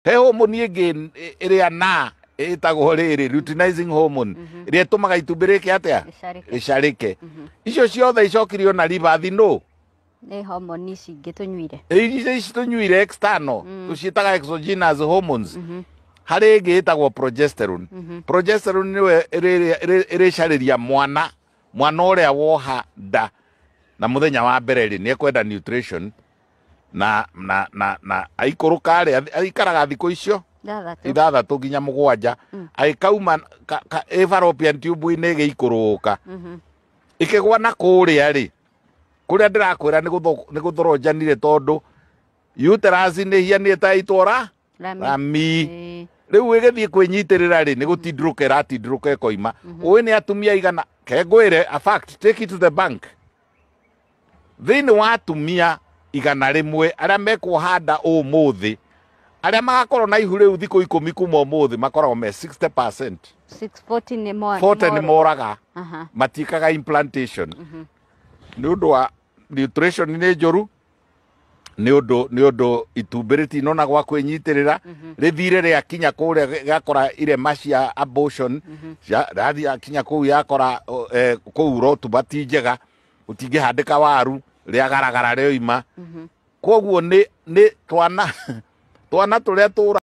He hormone ĩngĩ ĩrĩa na ĩtagwo rĩrĩ luteinizing hormone, ĩrĩa ĩtũmaga itumbĩ rĩke atĩa? Rĩcarĩke. Rĩcarĩke. Icio ciothe icokirio na ribathi no Nĩ hormone ici ingĩ tũnyuire. Icio ici tũnyuire external tũciĩtaga exogenous hormones. Harĩ ĩngĩ ĩtagwo progesterone. Progesterone nĩwe ĩrĩcarĩria mwana ũrĩa woha nda na mũthenya wa mbere rĩ, nĩ ekwenda nutrition na aikũrũka rĩ, aikaraga thikũ icio 6. 6 nginya 7, agĩkauma ĩ fallopian tube-inĩ ĩgĩikũrũka, ĩkĩgwa na kũrĩa rĩ, kũrĩa ndĩrakwĩra nĩ gũthoronjanire, tondũ uterus nĩ hianĩte ta itwara rami. Rami. Rĩu Rĩu ĩgĩthiĩ kwĩnyitĩrĩra rĩ, nĩ gũtindũrũka ĩratindũrũka ĩkoima. Ũĩ nĩ atumia igana kengwĩre a fact, take it to the bank, thĩinĩ wa atumia 100 arĩa mekuoha nda ũmũthĩ, arĩa magakorwo na ihu rĩu thikũ 10 kuma ũmũthĩ makoragwo me 60%. 640 nĩ mo. 40 nĩ moraga. Matiĩkaga implantation nĩ ũndũ wa nutrition nĩ njũru, nĩ ũndũ itumbĩ rĩtinona gwa kwĩnyitĩrĩra, rĩthire rĩakinya kũrĩa gĩakora irema cia abortion rathiĩ akinya kũu yakora kũu rotuba ti njega, gũtingĩhandĩka waru, rĩagaragara rĩoima. Koguo nĩ twana tũrĩa tũra